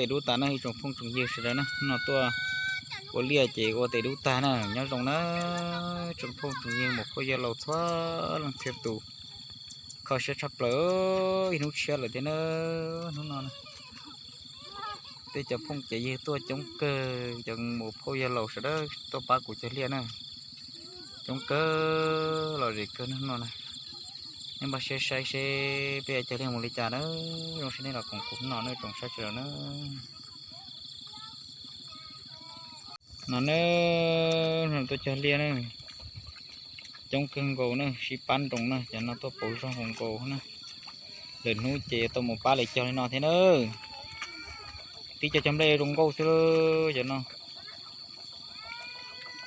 Dub tas na ib tsoom phooj tsoom ywg sawv daws na, hnub no tuaj ua liaj ces ua tes dub tag na, nyob zoo na tsoom phooj tsoom ywg muam phauj yawg laus txhua leej txhia tus. Kho siab tshaj plaws ib hnub tshiab lawm thiab na, hnub no na. Tej cov phooj cov ywg tuaj coob kawg, cov muam phauj yawg laus sawv daws tuaj pab kuv cog liaj na. Coob kawg los zem kawg hnub no na. Nej npaj siab saib seb peb yuav cog liaj mus li cas na. Zoo siab nej los koom kuv hnub no na tsoom saib sawv daws na. No na, tuaj cog liaj na. Coob kawg nkaus na, sib pab nroos na, cov no tuaj pauv zog nkaus nkaus na. Lwm hnub ces yuav tau mus pab lawv cog li no thiab na. Tib co cog nplej zoo nkauj xwb cov no.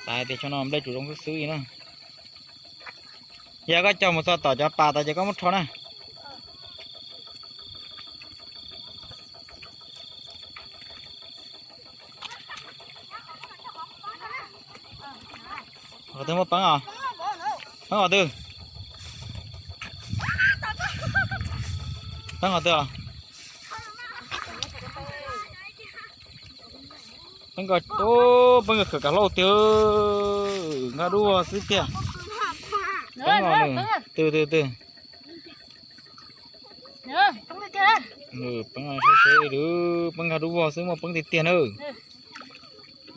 Xav hais tias xyoo no nplej tsuas zoo xwb xwb li na. Yog koj cog mus txog tom cov pas tod ces koj muab rho na. Qhov twg muaj peeb os? Peeb qhov twg? Peeb qhov twg os? Peeb ko, peeb ko khawm kav hlau tiag, nkag dub vog xwb tiag. Peeb os, twg twg twg. Peeb seb seb, peeb nkag dub vog xwb muaj peeb tiag tiag na.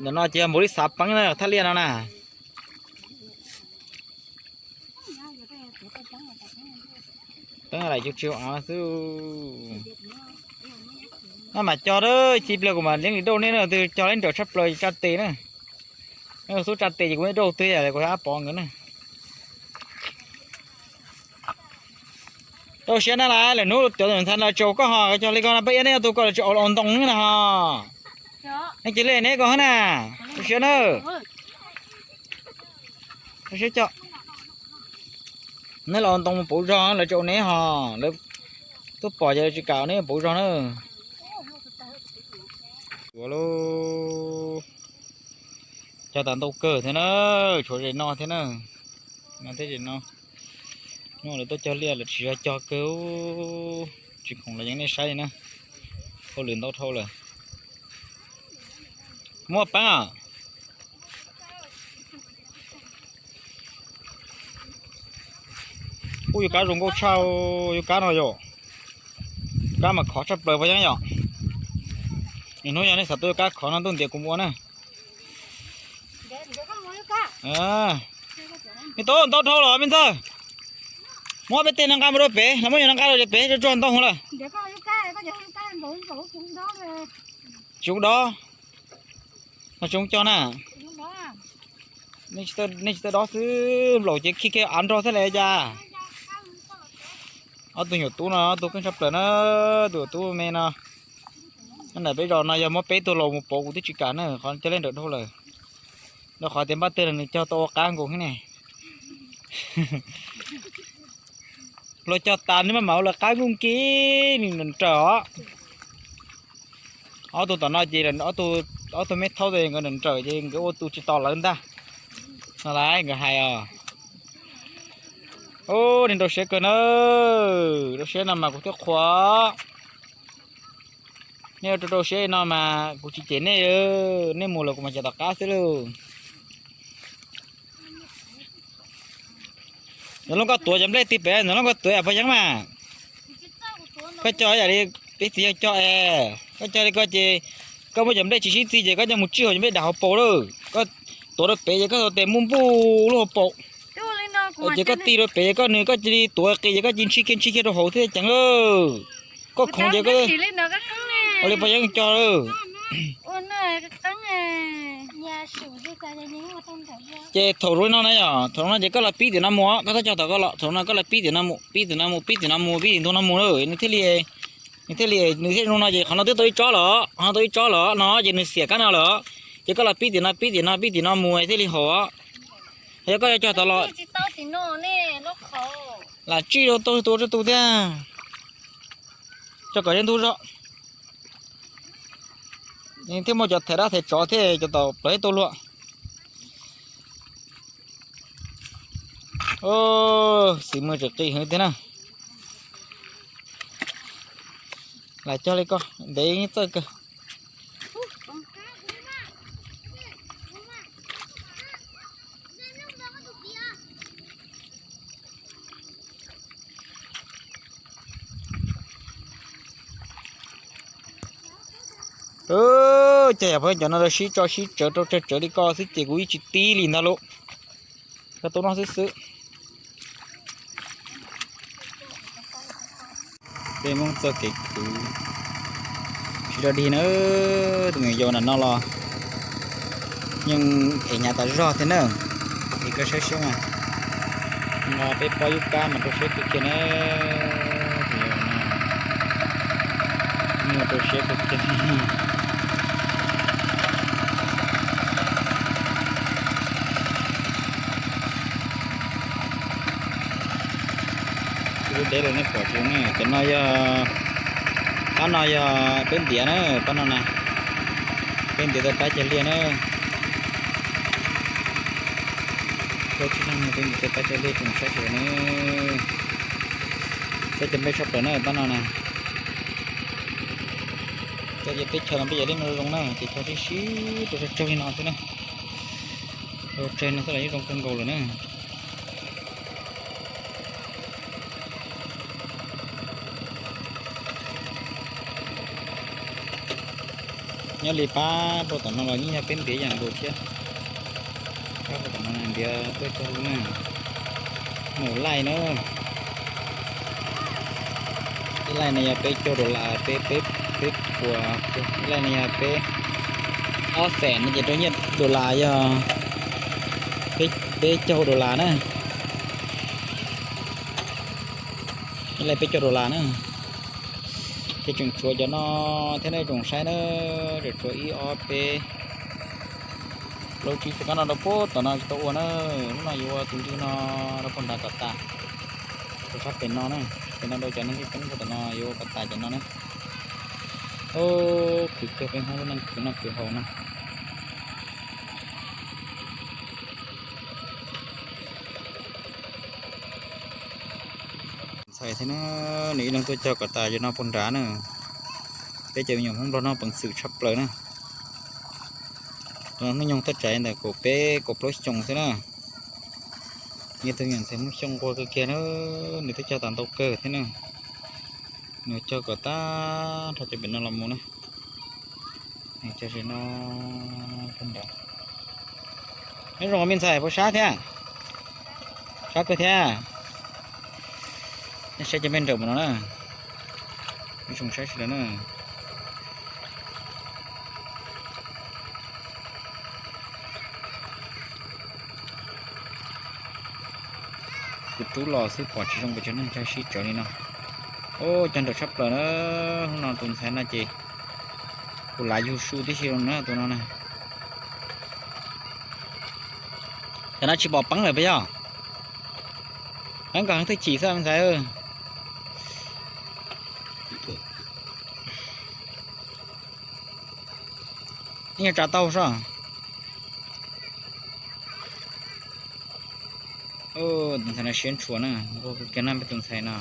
Ntawm no ces yog npaum li xav peeb na, thaj liaj no na. Peeb lam cug tsis av xwb. No mas cog, ib pliag kuv mam li dauj nej na, twb cog li nrawm tshaj plaws tsa tes na. Xub tsa tes ces kuv dauj twg yam li kuv ab pov nkawd na. Rau siab na lawm, lwm hnub cov ntxhais lawv tsaus koj ho cog li ko no, peb iab nej ob tug ko lawv tsis au ntoo na ho. Nej cia li neb ko na. Rau siab na. Rau siab coj. Neb los ntoo mus pauv zog, lawv tsis au neb ho. Lawv tuaj pom ces lawv tsis kam neb pauv zog na. Ua lub, cog tas ntau kawg thiab na, tshuav zem no thiab na. No thiab zem no. Hnub lawv tuaj cog liaj lawv tsis yog cog kawg, tsis khoom los yeej nej saib li na. Hauj lwm ntau dhau lawm. Muaj peeb os. Ub, yus kab zoo nkauj tshaj, yus kab no yom. Kab mas khov tshaj plaws Paj Yeeb yom. Hnub yog nej xav tuaj yus kab khov no tuaj ntiav kuv mus ua na. Me tub, ntau dhau los me ntxawg. Muab peb tej no nqa mus rau pem, los muab yus no nqa rau pem, tsuag ntau lawm. Tsis dob, no tsis cog na. Nej tsis tau dob xwb, nplaum ces khi kiag av nrog thiab li cas. Ob tug nyuam tub no ob tug keej tshaj plaws na, tus nyuam tub me no. Nyob ntawm peb zos no yog muab peb tug laus mus pauv kuv twb tsis kam na, qhov cog liaj nrawm dhau lawm. Rau qhov tias npaj twg los nws cog tau ua qab nkaus thiab ne. Luag cog tas nws maj mam ua lawv qab nkuj nki, nws nrawm os. Ob tug tom no ces ob tug me thaub nkawd nrawm nrawm ces nkawd ua tus tsis tos lawv ntag. No lawm nkawd hais os. Ub, nej rau siab kawg na, rau siab no mas kuv thiaj qhuas. Nej ua rau rau siab no mas kuv tsis cem nej, nej mus lawm kuv mas cov tom qab xwb lauj. Ntxawm Looj, koj tuav cov nplej ti pem, Ntxawm Looj, koj tuav yam Paj Yeeb mas. Koj cog yam li peb txiv yawg cog es, koj cog li ko ces koj muab cov nplej tsis sib txig ces koj coj mus tsij hauv cov nplej dav hauv paus lawm. Koj tuav rau pem ces koj tes muaj npuj lub hauv paus. Ces koj tig rau pem ces koj nws koj cia li tuav qis ces koj cia li ntshis kiag ntshis kiag rau hauv thiab ceev lawm. Koj khoov ces koj ua li Paj Yeeb cog lawm. Ces thaum zoo li no na yom, thaum zoo no ces koj los pib tim no mus, koj txhob cog tom koj los, thaum no koj los pib tim no mus, pib tim no mus, pib tim no mus, pib tim ntug no mus na, nws thiaj li, nws thiaj li, nws thiaj zoo no ces qhov no twb tau ib tsob lawm, qhov no tau ib tsob lawm no ces nws xiam kab no lawm, ces koj los pib tim no, pib tim no, pib tim no mus thiaj li haum. Yog koj cog tom los, lam tsij rau tau tus rau tus thiab, tso kom yeej ntub zog. Thiaj muaj cov thaiv dab thaiv tsov thiab cov tom plawv ib tau luag. Xis mws tseem qis heev tiag na. Lam cog li ko, ntev txawj kawg. Ces yog peb cov no sib tso sib tsawv rau tsawg tsawv li ko xwb ces kuv yeej tsis tib li ntag lauj. Koj tub noj xwb xwb. Peb Hmoob txoj kev khwv tsis rau dig na. Tus me nyuam yaus nram no los yeej ev hnyav tas zog thiab na. Es koj saib seb mas, no peb pob yub kab mas rau siab kawg kiag na. Tus yau no, rau siab kawg kiag. Lub deb los nej pom tsis ne, cov no yog, pab no yog peb ntiav na, pab no na, peb ntiav tau pab cag liaj na. Plaub tsib leeg no peb ntiav tau pab cag liaj tsoom saib sawv daws na. Saib cov nplej tshaj plaws na pab no na. Cov teb chaws no peb yam li no zoo na, ces cog tib si rau tsawg tsawg li no xwb na. Rau tsawg no xwb los yeej zoo kawg nkaus lawm na. Nyob li pab rau tom no los yeej yog peb ntiav yam nkaus thiab. Pab rau tom no ntiav tuaj cog lub na. Mus laij na. Ib laij no yog peb caug dollar, peb, peb, peb puas, ib laij no yog peb, ob xees no ces rau nyiaj dollar yog peb caug dollar na. Ib laij peb caug dollar na. Ces tseem tshuav cov no thiab nej tsoom saib na, tseem tshuav ib ob peb plaub tsib xwb, kab no rau puag tom no tsis tau ua na. Hnub no yuav ua tus ntwg no rau puag nrad kom tas, rau sab pem no na, pem no rau cov neeg coob puag tom no yuav ua kom tas cov no na. Ub, khwv kawg peb Hmoob lub neej khwv noj khwv haus na. Ntxhais thiab na, nws ib leeg tuaj cog kom tas cov no puag nrad na. Peb cov me nyuam Hmoob Nplog no peev xwm tshaj plaws na. Tus no hnub nyoog tuaj tsaiv ntawm kaum peb kaum plaub xyoo xwb na. Nws tus me nyuam ntxhais Hmoob Xyooj nquag kawg kiag na, nws twb cog tas ntau kawg thiab na. Nws cog kom tag nrho cov pem no los mus na. Nws cog ze no puag nrad. Nyob zoo me ntxhais, puas sab thiab? Sab kawg thiab. Nej saib cov nplej nrawm mus no na. Ib tsoom saib sawv daws na. Kuv rub los xwb pom tsis zoo pes tsawg neeg cog sib tsawv li no. Ub, cog nrawm tshaj plaws na. Hnub no tus ntxhais no ces kuv lav yug su tib si na tus no na. Cov no tsis pom peeb lawm puas yog? Peeb kom heev twb chim xwb me ntxhais. Ib nyuag tsa tau soj. Tus ntxhais no siab ntshua na, nquag kiag na peb tus ntxhais no.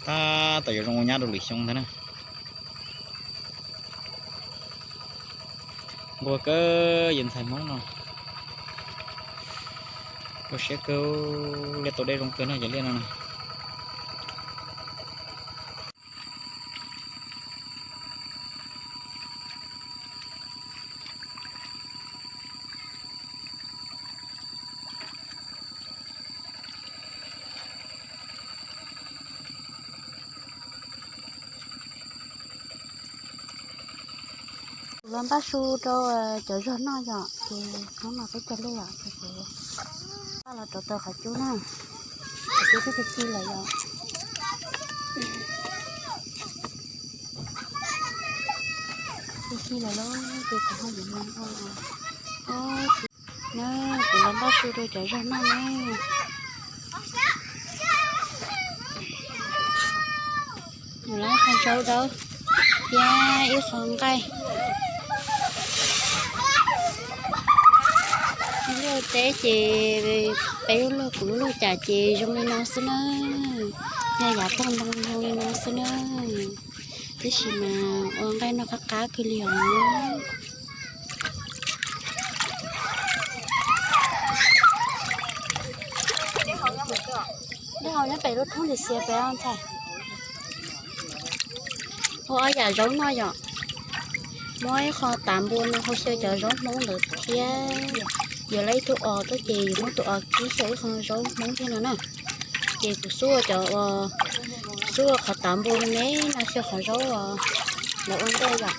Tab tom yuav zoo ua nyab rau lwm xyoo ntag na. Nquag kawg yawg ntxhais Hmoob no. Ua siab kawg, liaj tau dej zoo kawg na cov liaj no na. Kuv los npaj su rau cov zog noj yom, ces hnub no peb cog liaj yom, ces kuv npaj los rau taw qhov cub na, qhov cub twb ci ci lawm yom. Ci ci lawm lauj, ces kuv ho yuav mus ua na, kuv los npaj su rau cov zog noj na. Mus lawv qhov ntsaub dawb thiab ib qho nqaij. Luaj teb ces peb lub luaj kuv lub luaj cas ces zoo li no xwb na. Yog yav pog ntoo zoo li no xwb na. Tab sis mas ua nqaij noj qab qab kawg li os. Dej haus nyob pem lub thoob xiav xiav pem ntxhais. Muab ob yam zaub no yom, muab ib qho tav npua no hau xyaw cov zaub Hmoob ntawd thiab, yuav lawv ib tug os tuaj ces yuav muab tus os kib xyaw ib qho zaub Hmoob thiab no na. Ces kuv xub cov, xub qhov tav npua me me no xyaw qhov zaub lawv ua ntej yom.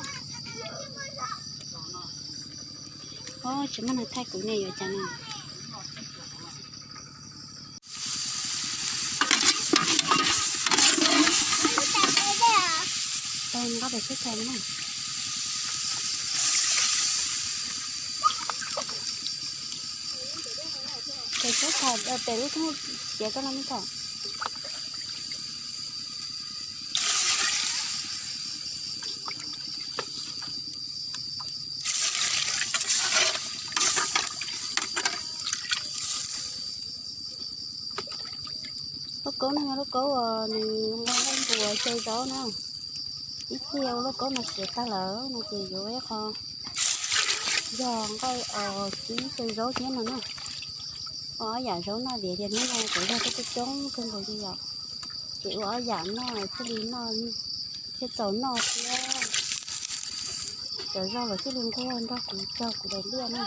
Tsis muaj neeg thaij kuv ne yuav cas no. Tau nqa pem sub thaum na. Pem sub thaum pem lub thoob tiav koj no me thaum. Lub kaub no yog lub kaub uas nws nqa nqaij npua xyaw zaub na. Ib txhia ua lub kaub no siav tag lawm no ces yuav ua ib qho yog nqaij os kib xyaw zaub thiab no na. Ua ob yam zaub no vim tias hnub no cov zog twb coob kawg nkaus li yom, ces ua ob yam noj thiaj li noj, thiaj txaus noj thiab. Cov zog los thiaj li nquag nrog kuv cog kuv daim liaj na.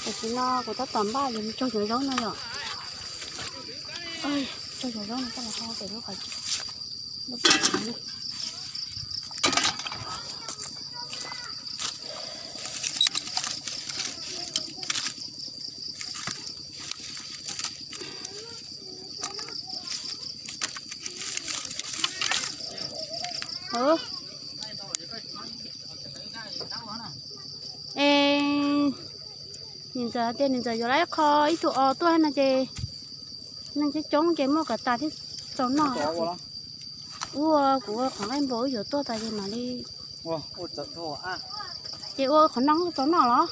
Tam sim no kuv tab tom npaj yuav mus tsau cov zaub no yom. Tsau cov zaub no coj los hau pem lub qhov, lub qhov no. Es niam ntxawm hais tias niam ntxawm yuav lawv ib qho ib tug os tuaj no ces neeg coob coob ces muaj kom tas thiaj txaus noj. Ua kuv ua qhov nqaij npua wb yuav tuaj tas ces mam li, ces ua qhov no txaus noj los?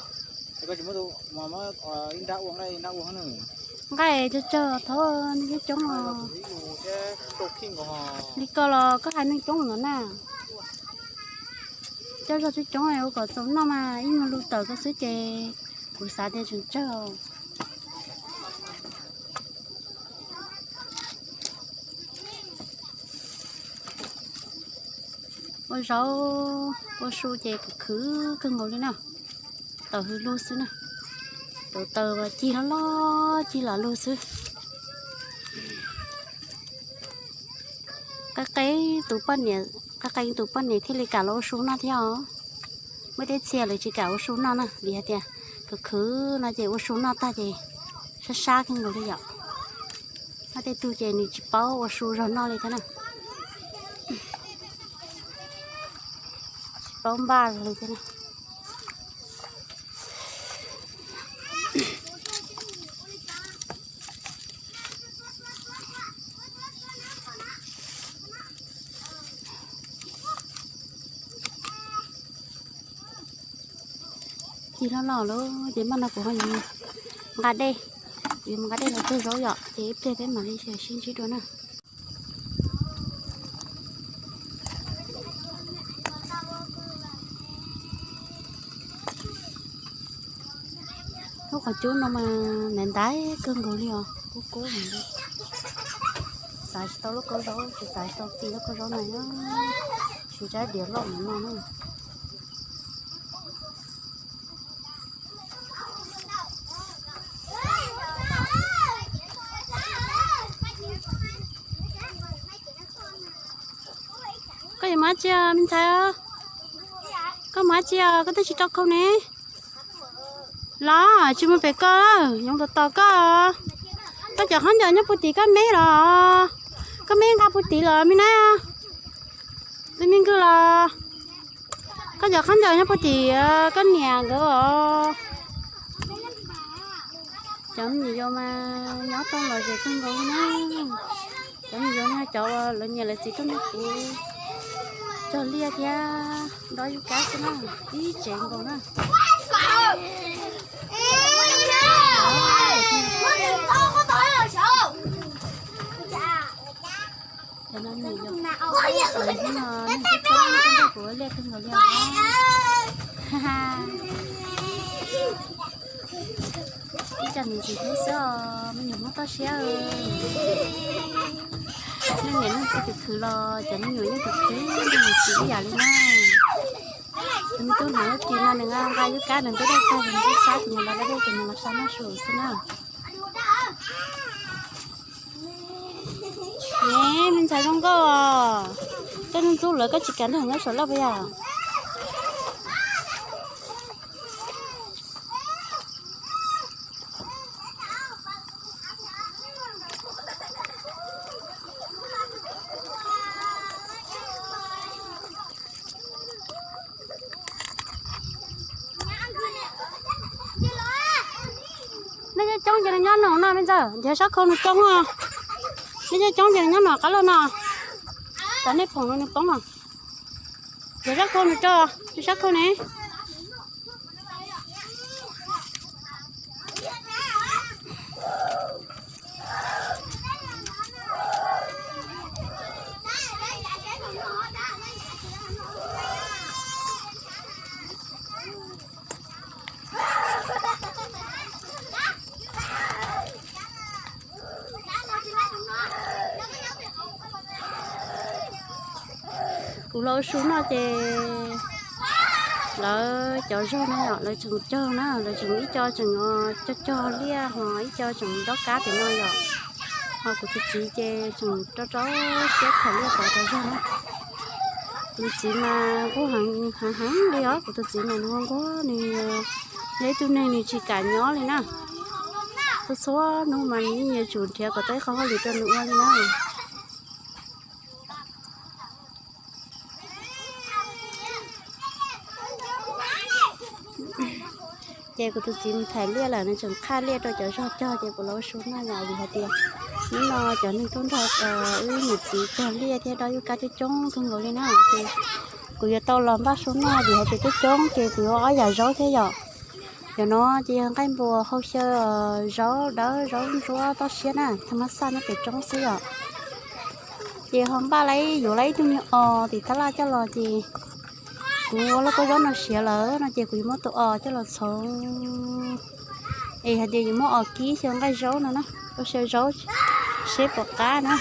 Nqaij tsawg tsawg thov neeg coob coob os. Li ko los koj hais neeg coob no na. Cov zog coob coob ua kom txaus noj mas ib nyuag lub tawm koj xwb ces kuv xav tias tseem tsawg. Ua zaub ua su ces khwv khwv kawg nkaus li na. Taws hws lug xwb na. Tus taws cig loj loj cig lam lug xwb. Qee qee tus poj niam, qee qee tus poj niam thiaj li kam los ua su noj thiab os. Muaj tej txhia lawv tsis kam ua su noj na vim hais tias khwv khwv no ces ua su noj tag ces sab sab kawg nkaus li yom. Muaj tej tug ces nws tsis paub ua su zog noj li thiab na. Tsis paub npaj zog li thiab na. Cig loj loj lawm ces mas no kuv ho yuav nqa dej, yuav mus nqa dej los tsau zaub yom ces ib pliag peb mam li sib ntsib dua na. Lub qhov cub no mas ntaiv ntaiv kawg nkaus li os, kub kub heev li. Xav tsis tau lub kauj zaub, tsis xav tsis tau ti lub kauj zaub no, tsis tsab diav loj mus no na. Koj yuav mus dab tsi me ntxhais? Koj mus dab tsi os? Koj twb tsis tau khau ne. Los tsis mus pem koj, yoov tos tos koj. Koj cov khaub ncaws nyob puag tim koj me los? Koj me nqa puag tim los me na? Tus me nkwg los? Koj cov khaub ncaws nyob puag tim koj niam nkawd os. Cov me nyuam yaus mas nyob tau lom zem kawg nkaus li na. Cov me nyuam yaus no cov lawv niam lawv txiv tuaj nrog kuv Cog liaj thiab dob yub kab xwb na, ib tsev nkaus na. Cov no nws yog, no nws kuj coj kuv ua liaj kawg nkaus li os. Ib co niam txiv thiab xwb os, me nyuam Hmoob toj siab. Leej niam leej txiv khwv khwv los cov me nyuam yeej khwv khwv leej niam txiv ib yam li na. Tus me tub hnav lub ris no nws nqa yub kab nws ntuj dej tag nws ntuj sab ces nws los da dej ces nws los sa noj su xwb na. Ne, me ntxhais zoo nkauj os. Koj ntxub ntxub lawv koj tsis kam nrog nyob saum laj puas yog? Nej coob coob ces nws nyob no no me ntxawg, nrhiav sab khau nws coob os. Nej coob coob ces nws nyob no qab laj no. Tam nej phoom no nws poob os. Nrhiav sab khau nws tso, sab khau ne. Kuv los ua su noj ces lawv cov zog no yom, lawv tseem cog na, lawv tseem ib co tseem cog cog liaj ho ib co tseem dob kab pem no yom. Ho kuv tus txiv ces tseem rau rau siab khaws liaj tov cov zog na. Kuv tus txiv mas nquag heev heev li os, kuv tus txiv mas nquag nquag nws, yog ib tug neeg nws tsis kam nyob li na. Txhua txhua hnub mas nws yeej yuav tsum nrhiav kom tau ib qho hauj lwm rau nws ua li na. Ces kuv tus txiv mus thaiv liaj lawm nws tseem qhaj liaj rau cov zog cog ces kuv los ua su noj yom, vim hais tias hnub no cov neeg tuaj nrog wb niam txiv cog liaj thiab dob yub kab coob coob kawg nkaus li na. Ces kuv yuav tau los npaj su noj vim hais tias coob coob ces kuv yuav ob yam zaub thiab yom. Yog no ces yog nqaij npua, hau xyaw, zaub dawb zaub ntsuab toj siab na, thaj mab xaj nyob pem roob xwb yom. Ces ho npaj lawm yuav lawm ib tug niag os tim tab laj coj los ces kuv ua lauj kaub zaub no siav lawm no ces kuv yuav muab tus os coj los txhoov. Es hais tias yuav muab os kib xyaw nqaij zaub no na, ua xyaw zaub seb puas qab na.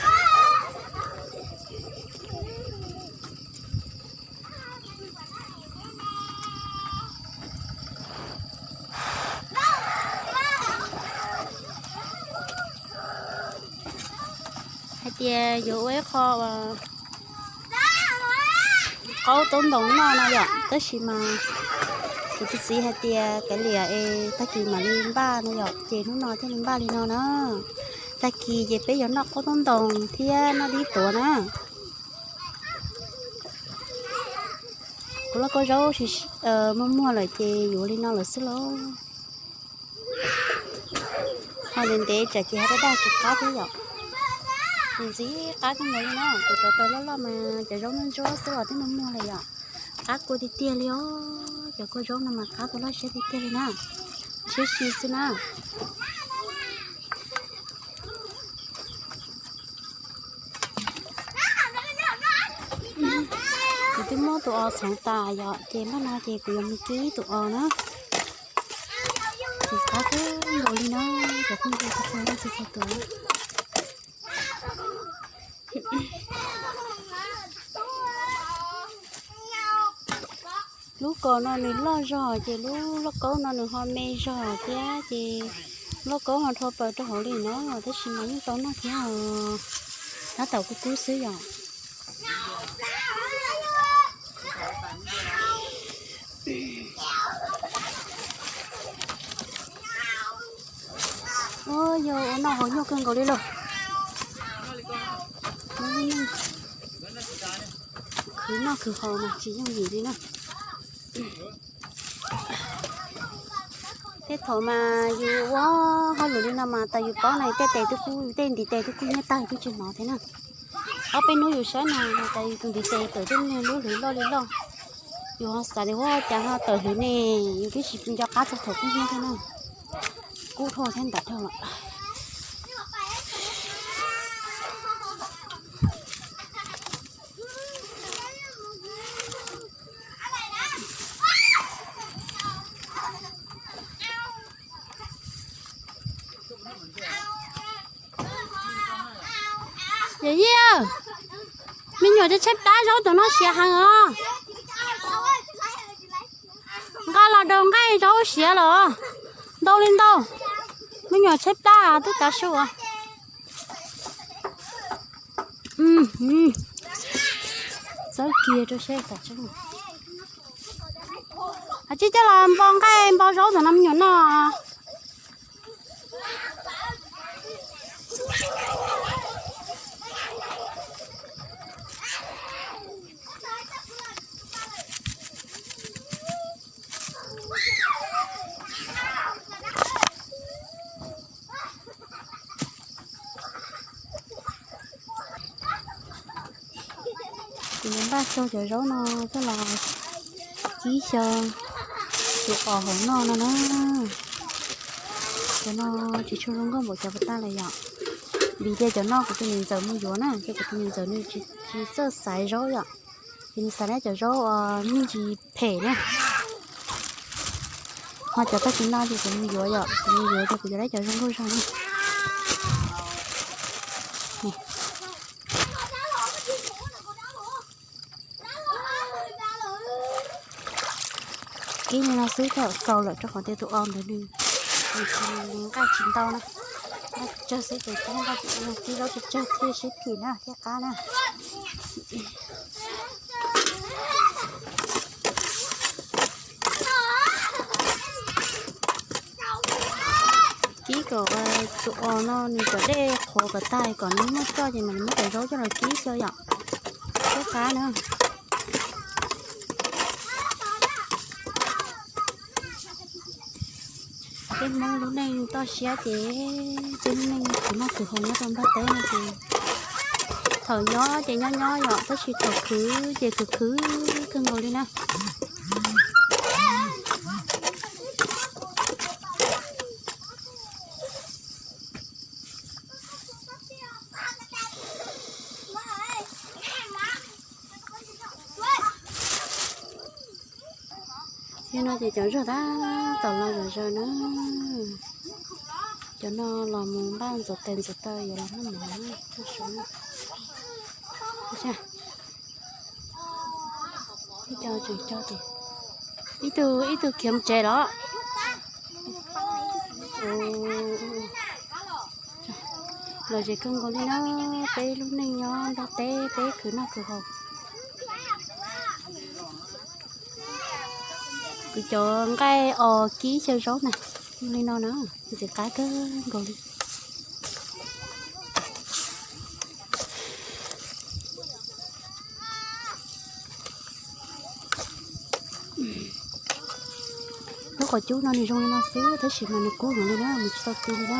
Hais tias yuav ua ib qho qaub taub ntoos noj no yom, tab sis mas kuv tus txiv hais tias kav liam es tag kis mam li npaj no yom, ces hnub no thiaj li npaj li no na. Tag kis ces peb yuav noj qaub taub ntoos thiab noj dib tuav na. Kuv lauj kaub zaub muag muag lawm ces yuav li no lawm xwb lauj. Ho ntev ntev tsam ces ho daj daj tsis qab thiab yom. Ntxim qab kawg nkaus li na, kuv rauv taws loj loj mas cov zaub ntsuab ntsuab xwb los twb muag muag lawm yom. Qab kua tiag tiag li os, cov kua zaub no mas qab tau loj siab tiag tiag li na. Siab si xwb na. Kuv twb muab tus os txhoov tas yom, ces npaj no ces kuv yuav mus kib tus os na. Ntxim qab kawg nkaus li na, cov phooj ywg txhua leej txhua tus. Lub kos no nws loj zog ces lub lauj kaub no nws ho me zog thiab ces lauj kaub ho rho plaws rau hauv li no, tab sis mas yeej tau noj thiab os. Tab tom kub kub xwb yom. Yog ua noj haus nyuj kawg nkaus li lauj. Khwv noj khwv haus mas tsis yooj yim li na. Tej thaum mas yus ua hauj lwm li no mas tas yus paub na, tej tes twb kub, tej ntiv tes twb kub nyiab tag twb tsis hnov thiab na. Ob peb hnub yus saib no, tas yus tus ntiv tes tawm tej niag lub hlwv loj li loj. Yus ho xav tias ua cas ho tawm hlwv ne, yus twb tsis nco qab txog thaum kub hnub thiab na. Kub dhau thiab ntam dhau lawm. Yawm yij, me nyuam tshaib plab, zaub tom no siav heev os. Nqa los daus nqaij, zaub siav lawm, ntau li ntau. Me nyuam tshaib plab twb tav su. Txawb kiag rau seb. Hais tsis coj los npo nqaij npo zaub tom no me nyuam noj. Kuv yuav npaj xyaw cov zaub no coj los kib xyaw tus os hauv noj no na. Cov no tsis tshua zoo nkauj npaum cov puas tag li yom. Vim tias cov no kuv tus niam ntxawm mus yuav na, ces kuv tus niam ntxawm nws tsis txawj xaiv zaub yom. Ces nws xaiv lawm cov zaub me ntsis phem na. Ho cov tag kis no ces kuv mus yuav yom, kuv mus yuav ces kuv yuav lawm cov zoo nkauj zog na. Kib li no xwb thiaj xaus lawm rau qhov tias tus os ntawd nws nqaij tsis ntau na. Nqaij tsawg xwb ces kib nqaij, kib zaub tsawg tsawg thiaj sib phim na thiaj qab na. Kib kom tus os no nws cov dej qhuav kom tag kom nws muaj coj ces mam li muab cov zaub coj los kib xyaw yom. Thiaj qab na. Peb Hmoob lub neej toj siab ces peb lub neej khwv noj khwv haus nyob rau npaj teb no ces thaum nyob ces nyob nyob yom, tab sis thaum khwv ces khwv khwv kawg nkaus li na. Yog no ces cov zog tab tom los zom zaws na. Cov no los mus npaj ntxuav tes ntxuav taw yuav los noj mov na. Ib co tseem co ces ib tug ib tug khiav mus tsev los. Lom zem kawg nkaus li na, peb lub neej nyob npaj teb peb khwv noj khwv haus. Kuv cov nqaij os kib xyaw zaub na, li no na, ntxim qab kawg nkaus li. Lub qhov cub no nws zoo li no xwb tab sis mas nws kub heev li na, nws tsis tau tu li na.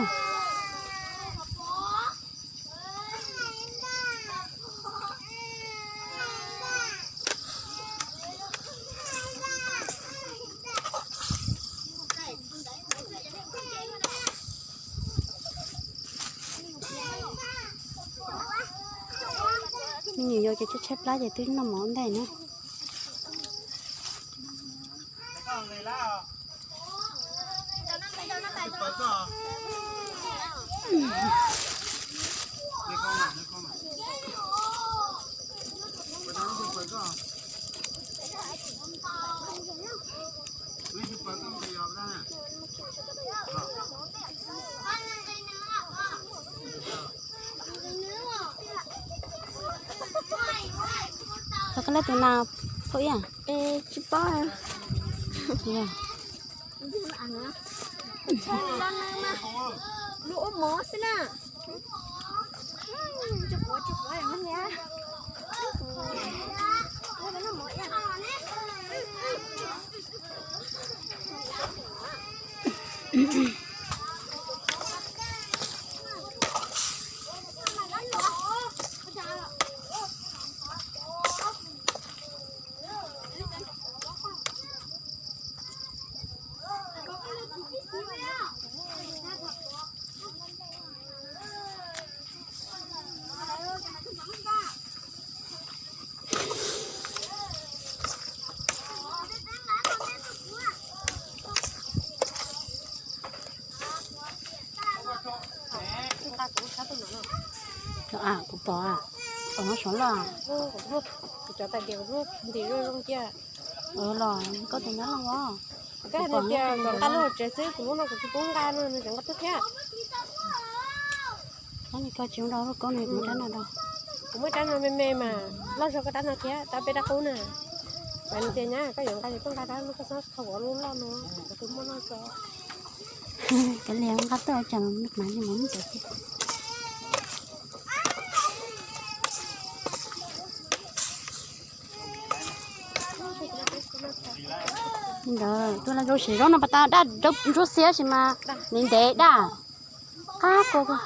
Me nyuam yaus ces tshaib tshaib plab ces twb noj mov ntej na. Thov koj lab tus nas phauj ib. Es tsis paub. Lub ua mov xwb na. Kuv pom, pom no saum loj. Kuv cov tais diav kuv ntim zoo zoo cia. Los koj tus nyab loj os. Koj hais tias kom nqa lub hauv tsev xwb, kuv lub no kuv tsis pub nqa no, nws tseem nqa tuaj thiab. Koj tsis ua rau lub koob no, kuv muab rab no rau. Kuv muab rab no me me mas loj zog koj rab no thiab, rab peb rab qub na. Mas nws tias nyab koj yuav nqa ces koj nqa rab no, koj txhob thau kuv lub loj no, kuv twb muaj loj zog. Kav liam nqa tuaj tseem mas mus ntxuav thiab. Ntawd tus los zoo siab zoo no pas tas daj ntsuab xiab sis mas ntev ntev daj. Qab kua kua.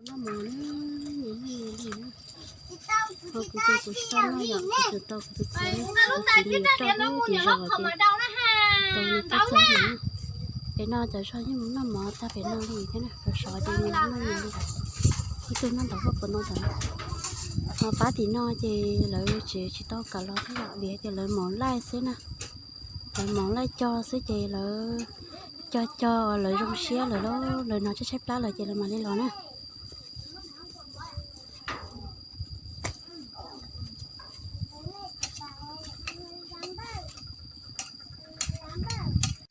Noj mov na, ho kuv ces kuv tsis tau noj yom, kuv tsuas rau kuv tus txiv, kuv tus txiv nws rau lub tim zos ces rau nws tau txog na. Pem no cov zog yeej mus noj mov tag pem no li thiab na, sov sov ces nws noj nws li. Ib tug noj ntawm huab puas ntoo tom no. Ho pab tim no ces lawv tsev tsis tau kam los thiab yom, vim tias lawv maum laij xwb na. Lawv maum laij cog xwb ces lawv cog cog lawv zoo siab lawm lauj, lawv hnov tshaib tshaib plab lawm ces lawv mam li los na.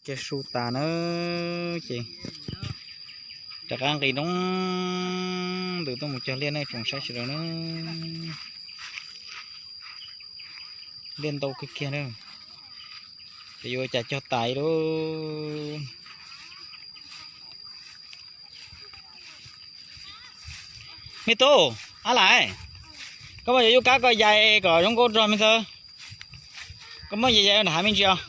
Kiag su tas na, ces rov qab nqis roob ntws tuaj mus cog liaj na tsoom saib sawv daws na. Liaj ntau kawg kiag na. Ces yuav ua cas cog tas lauj. Me tub, ab lam, koj muab yuav yub kab koj yais kom zoo nkauj rog me ntxawg. Koj muab yais yais nram hav me ntsis os.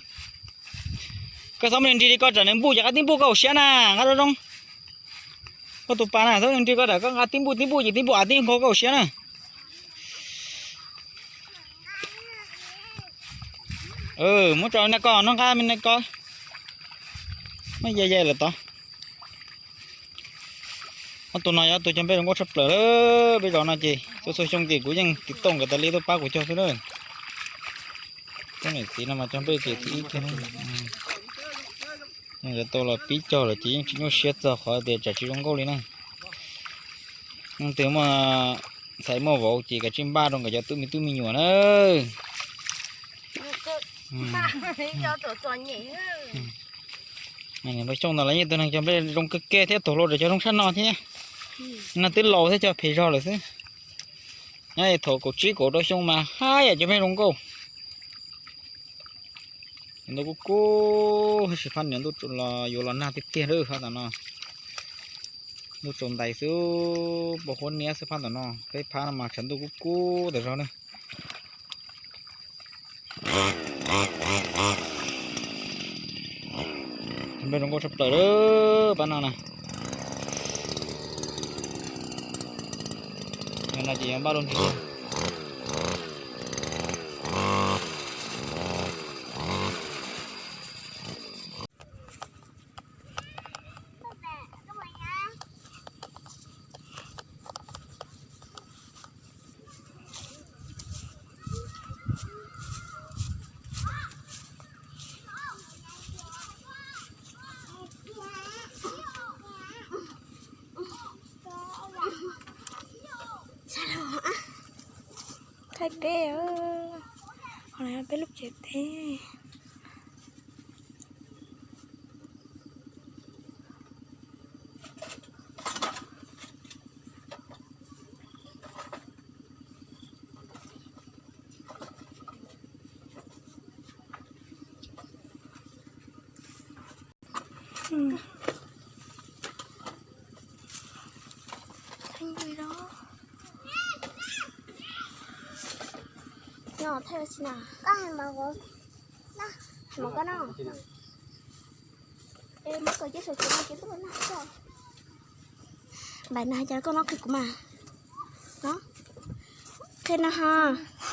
Koj txhob muab nws nrig li koj tsam nws npuj ces qab tib npuj koj hauv siab na, nqa zoo zoo. Koj tus pas na, txhob nws nrig koj tsam koj nqa tib npuj tib npuj ces tib npuj av tib nkaug koj hauv siab na. Muab tso na koj, noj nqab me na koj. Muab yais yais lawm tod. Ob tug no yog ob tug cog nplej zoo nkauj tshaj plaws lawm. Peb zos no ces txhua txhua xyoo ces kuv yeej tiv tooj nkawd tas li tuaj pab kuv cog xwb na. Cov niam txiv no mas cog nplej ces thib ib kiag. Nkawd tau los pib cog lawm ces yeej tsis nyuaj siab txog qhov tias tsam tsis zoo nkauj li na. Leej twg muaj ntxhais muaj vauv ces kav tsij npaj rau nkawd cov tub me tub me nyuam na. Npawg Xyooj ntawd los yeej tug neeg cog nplej zoo kawg kiag thiab, tuag hlo rau cov zoo tshaj no thiab. No twb laus thiab cog phem zog lawm xwb. Nyob thaum kaum tsib kaum rau xyoo mas haj yam cog nplej zoo nkauj. Ntuj kub kub, sib phab niam ntuj yuav los nag tiag tiag lawm phab tom no. Ntuj tsaus ntais xwb, pos huab niab xwb phab tom no, peb phab no mas tshav ntuj kub kub tas zog na. Nplej zoo nkauj tshaj plaws lawm pab no na. Yog no ces yog npaj lub nrig. Thaij peb, qhov no yog peb lub tsev teb. Npaim no hais cas koj no qhia kuv mas. No, qhia no ho.